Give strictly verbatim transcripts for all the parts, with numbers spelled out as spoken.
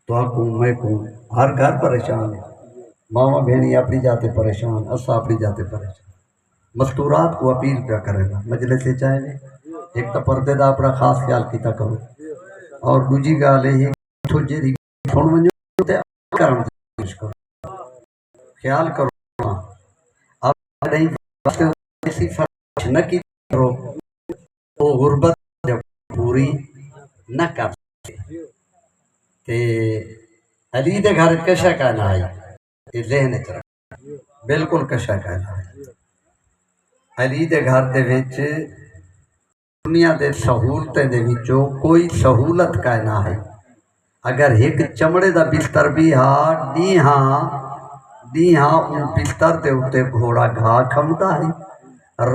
تہاکوں میکوں ہر گھر پریشان ہے۔ ماواں بھیݨیں اپݨی جاہ تے پریشان، اساں اپݨی جاہ تے پریشان۔ مستورات کوں اپیل پیا کریندا، مجلس اچ آئے وے، ہک تاں پردے دا اپݨا خاص خیال کیتا کرو، اور ݙوجھی ڳالھ اے ہے کہ اتھوں جیڑھی سݨ ونڄو تے عمل کرݨ دی کوشش کرو۔ خیال کرو، آپ کݙاہیں واسطے ایسی فرمائش نہ کیتی کرو، او غربت جب پوری نہ کر سڳدے۔ تے علی دے گھر اچ کشا کائنا آئی، اے ذہن اچ رکھ، بالکل کشا کائنا آئی۔ علی دے گھر دے وچ دنیا دے سہولتیں دے وچوں کوئی سہولت کائنا ہئی۔ اگر ہک چمڑے دا بستر بھی ہا، ݙینہاں، ݙینہاں اوں بستر دے اتے گھوڑا گھا کھمدا ہئی۔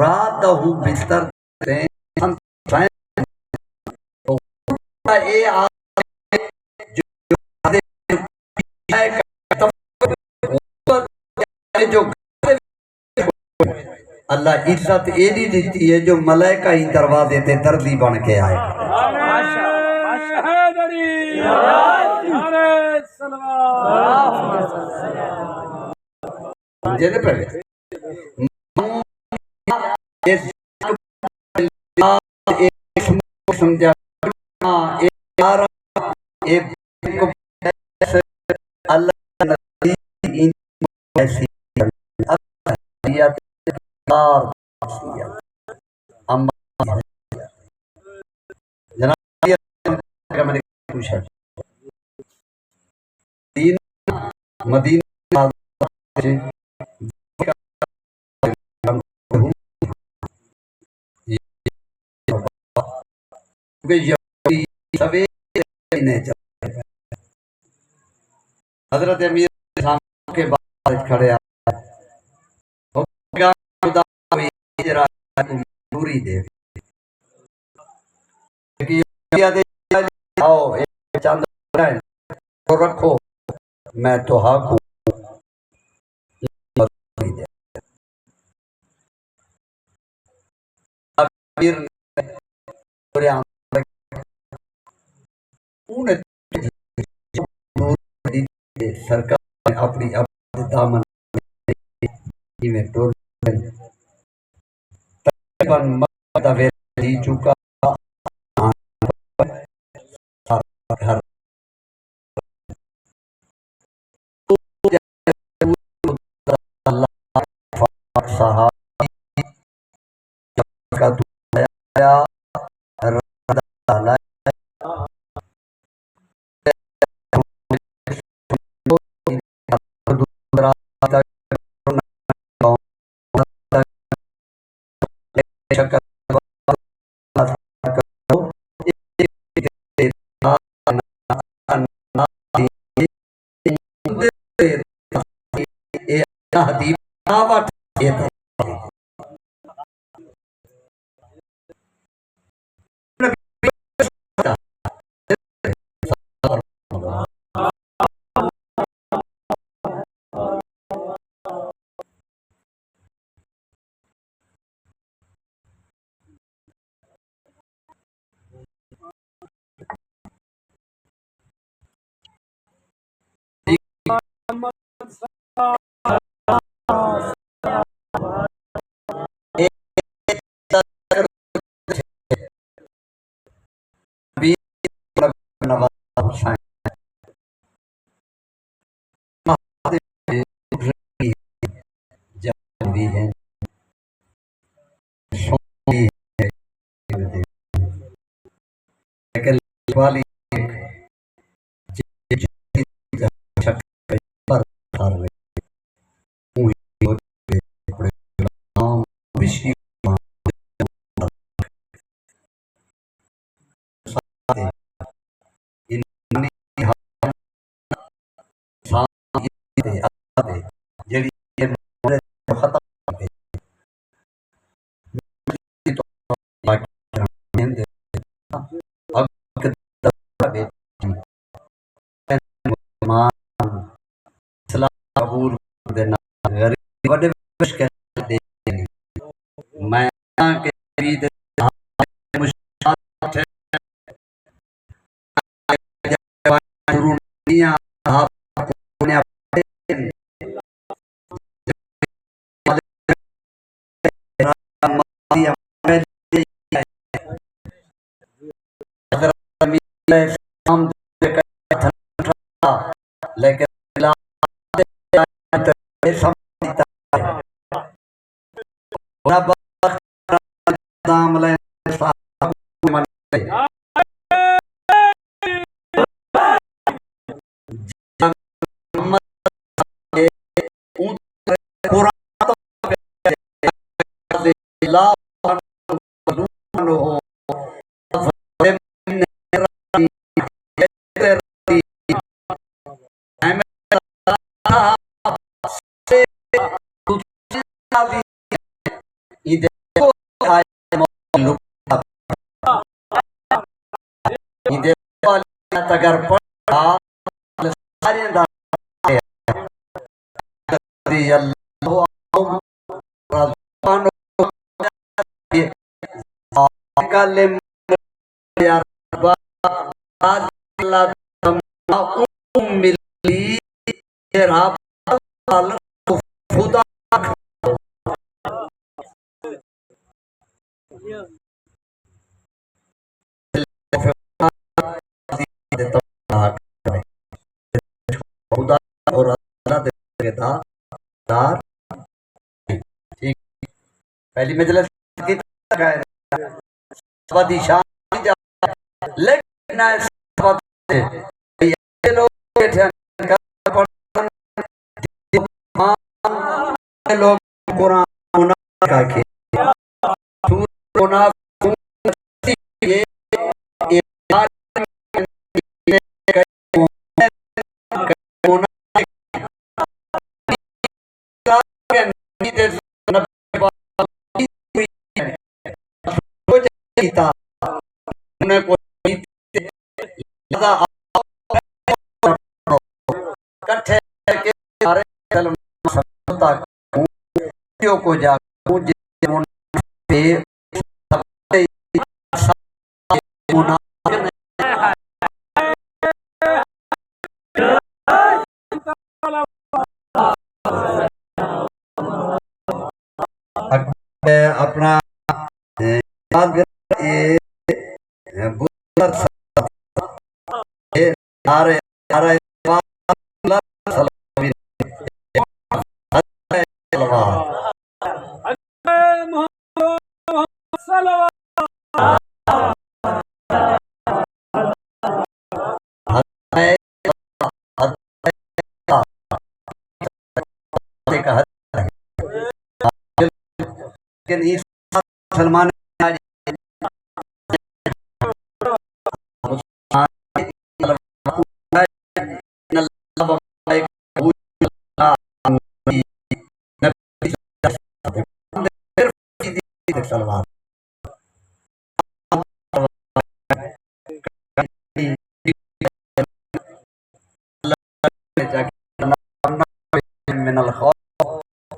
رات دا اوں بستر تے اے آ جو جو اللہ عزت ایݙی ݙتی ہے جو ملائکہ ہی دروازے تے دردی بݨ کے آئے۔ نعرہ حیدری، نعرہ سلوات۔ سمجھے نے پہلے؟ اے سمجھا، اے یارا، اے اللہ نبی ایسی اللہ اما جناب، مدینہ، مدینہ حضرت امیر سامنے کے بعد کھڑے آئے۔ خدا کوئی ہجرا کو مجبوری دے۔ کہ آؤ، اے چند تو رکھو، میں تہاکوں امیر نے سرکار نے اپݨی اپݨی دامن جیویں ٹر ڳئے۔ تقریباً مکہ دا ویلھا تھی چکا ہا۔ سارا گھر صحابی اسلام قبول کر دے نال غریب وݙے مشکل دے۔ میں آکھاں کہ نبی دے صحابہ مشکلات ہے۔ دیاں آپ کونیاں پڑھن۔ حضرت امین علیہ السلام دے کٹھا، لیکن بلال دے سمجھ ݙتا۔ انہاں بخت نظام علیہ السلام کوں مناتے۔ محمد اوں قرآن لا ہو۔ ایندے اگر پڑھا سارے دا رضی اللہ عنہ، رضوان، ذالک لمن یرضی، رضی اللہ عنہ، ملی، تیرا بل خدا۔ خدا اور اللہ دے دار۔ ٹھیک۔ پہلی مجلس کی صحابہ دی شان دی جا، لیکن ایسے صحابہ دے، اے لوگ بیٹھے ہیں، گھر پر اے لوگ قرآن منافق آکھے۔ تو منافق اے، اے کٹھے کر کے سارے سلم سمجھوتا کیوں کو جا کو جے من پہ اپنا، اے، اے، بزرگ صاحب، اے، نعرے، نعرے، صلوات۔ لیکن ایں سلمان من الخوف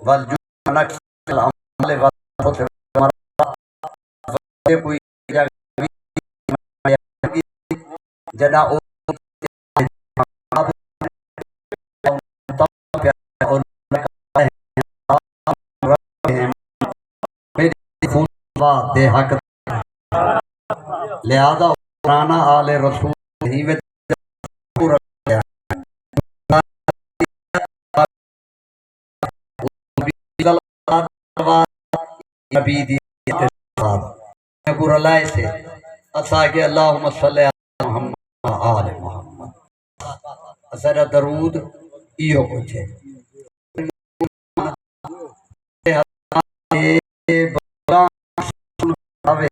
والجوع ونقص الاموال والانفس والثمرات۔ کوئی جگہ جݙاں او میݙے خون دے حق، لہذا پرانا آل رسول ہی وچ نبی دی اطاعت کو رلائے سے۔ اساں آکھے اللہم صلی علی محمد و آل محمد۔ اساݙا درود ایہو کجھ ہے۔ تساں اپݨے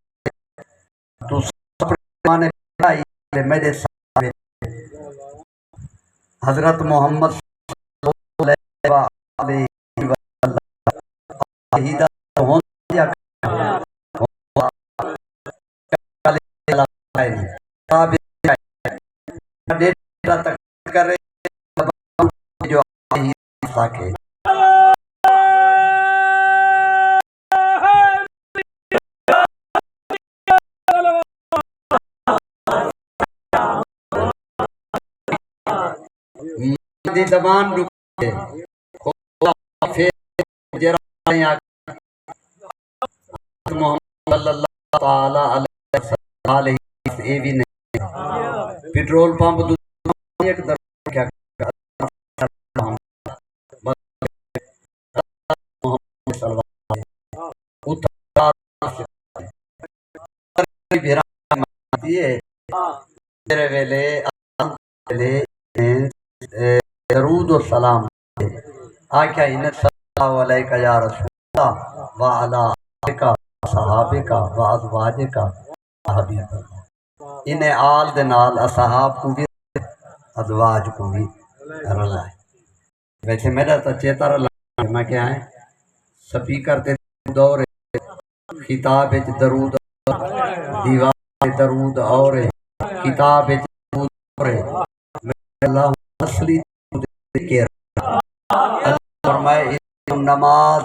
مانے پڑھائی تے میݙے سامݨے حضرت محمد صلی اللہ علیہ وسلم ہی دا ہون یا ڈیٹا تک کرے جو آئی ساکے۔ دی زبان ݙکھے۔ خدا پھر جیڑھا آکھے محمد صلی اللہ تعالی علیہ وسلم، اے وی نہیں۔ پٹرول پمپ دو ہک در کیا محمد صلوات۔ اتھاں بھیرا کیتی ہے۔ تیرے ویلے، ویلے، اے، درود و سلام آکھیا ہن، صلی اللہ علیک یا رسول اللہ و علی آلک و صحابک و ازواجک و حبیب اللہ۔ انہیں آل دے نال اصحاب کوں وی، ازواج کوں وی رلائے۔ ویسے میݙا تاں چیتا رلا، میں کیا ہے، سپیکر تے دور ہے، خطاب وچ درود، دیوان تے درود اور ہے، کتاب وچ درود اور ہے۔ میں اللہ اصلی ذکر۔ اللہ فرمائے، "نماز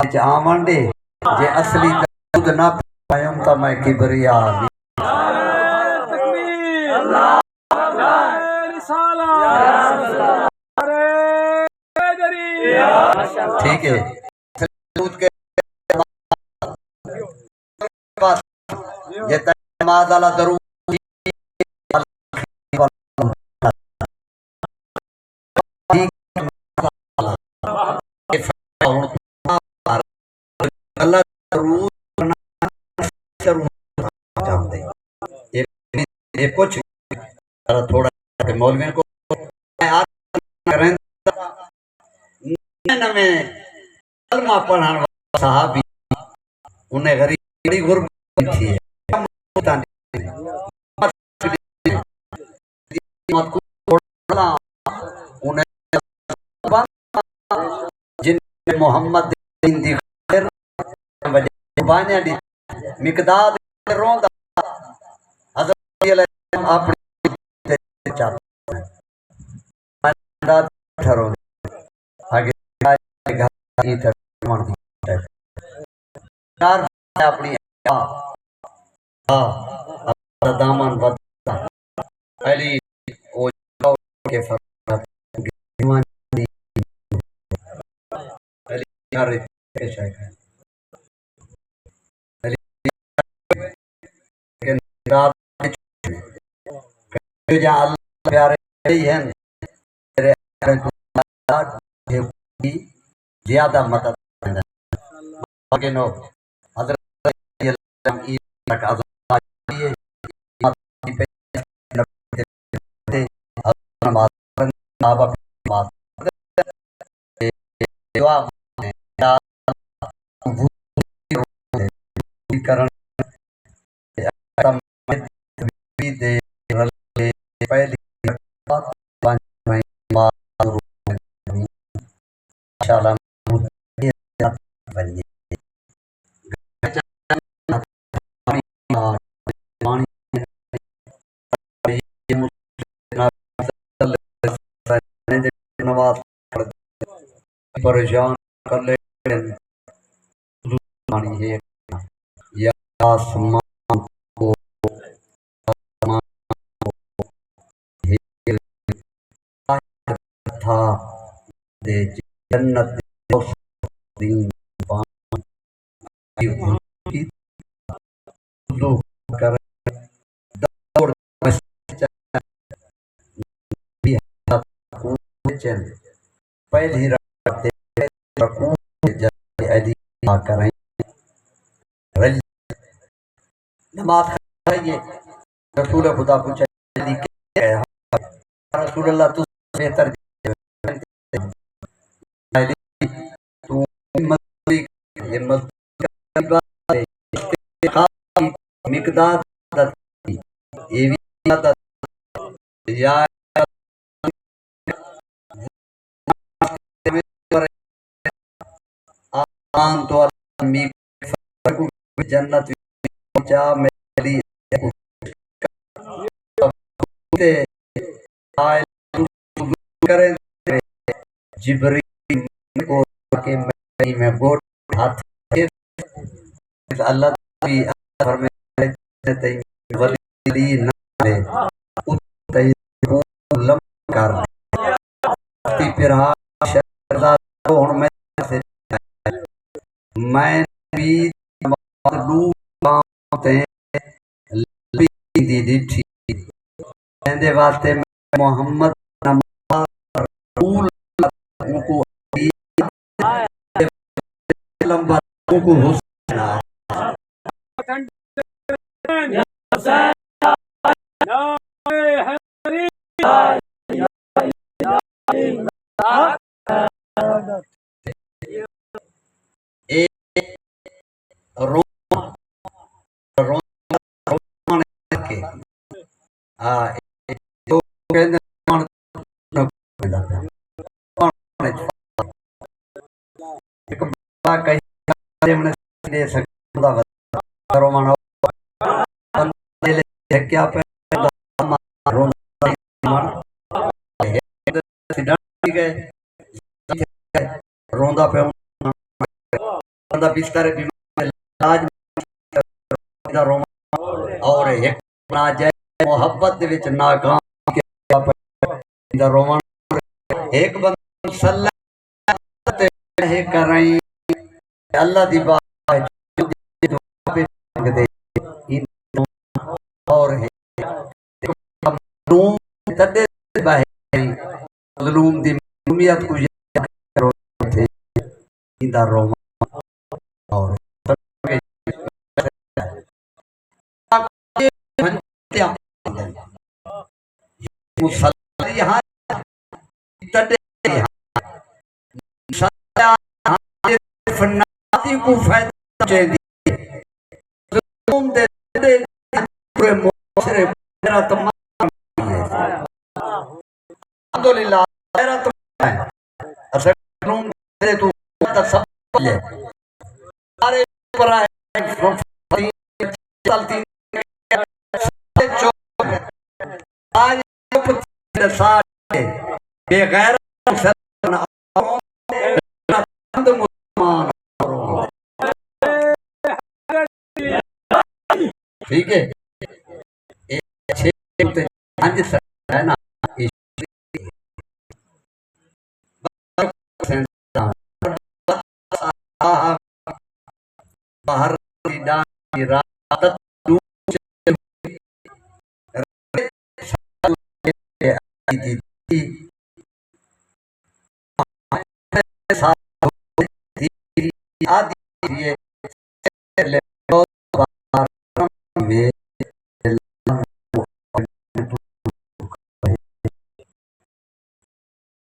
وچ آوݨ ݙے، جے اصلی درود نہ پڑھیم تاں میں کبریا نہیں۔" نعرہ تکبیر، نعرہ رسالت، نعرہ حیدری۔ ٹھیک ہے۔ درود کے بعد، جے تاں نماز والا درود اللہ درود شروع جاندے۔ اے، اے کچھ تھوڑا جہا مولویاں کوں میں آکھ کریں، نویں نویں کلمہ پڑھݨ والا صحابی، انہیں غریب بڑی غربت ݙٹھی ہے۔ انہیں جن محمد دین دی خاطر وجہ قربانیاں ݙتیاں۔ مقداد روندا، حضرت علی علیہ السلام اپݨی تے چا مقداد ٹھرو آگے گھر کی تھر من دی چار اپݨی آ، آ، دامن ودا۔ علی او جاؤ کے فرمایا، علی گھر پیش آئے۔ علی لیکن رات وچ جو جا اللہ پیارے ہی ہیں، تیرے پیارے تو زیادہ مدد کرنا۔ مگنو حضرت علی اللہ عنہ تک آزاد کیے۔ دعا کرن دے رلے پہلی رکعت پنج ویں ماہ ماشاءاللہ ونڄے۔ پریشان کلے یا آسمان کو آسمان کو ہیر تھا دے جنت دے دین پان وضو کرن، دوڑ مسجد نبی حضرت رکوع وچ ہن۔ پہلی رکعت تے رکوع تے جلال علی آ کریں۔ رلی نماز کھڑی ہے۔ رسول خدا پوچھا، علی کیا ہے؟ یا رسول اللہ، تو بہتر جانتے ہیں۔ علی، تو مزدوری کر، یہ مزدوری کا بات ہے۔ استخارہ کی مقدار عادت تھی۔ یہ بھی عادت یا آن تو اللہ می جنت چا میری تے آئے کرے جبریل کو کہ میں میں گوٹ ہاتھ اللہ دی فرمائے تے ولی نہ دے تے لم کر دے۔ واسطے پھرا شہزادہ ہن میں واسطے میں نبی دی نماز ݙو رکعتاں تے لبی دی ݙٹھی۔ ایندے واسطے میں محمد نماز رسول اونکوں علی لمبر اونکوں حسین آ اے رو رو روݨ کے ہا اے جو کہندے روݨ نہ پیندا پیا۔ ہک بندہ کہیں دے سکدا ودا روݨ بندے لے کیا پیندا روݨ ڈنڈ گئے روندا پیا بندہ بستر بیمار علاج دا رونا اور ہک ناجائز محبت دے وچ ناکام دا رونا ہک بندہ صلی تے کریں اللہ دی بارگاہ اور ہک مظلوم تڈے باہر مظلوم دی مظلومیت کوں یاد کرو تھے ایندا رونا اور مصلی ہاں تڈے ہاں مصلی ہاں فناتی کو فائدہ چیندی مظلوم دے تڈے پورے معاشرے میرا تمام الحمدللہ میرا تمام ہے اسے مظلوم دے تو سب لے سارے پر آئے آج بے غیرت ٹھیک ہے باہر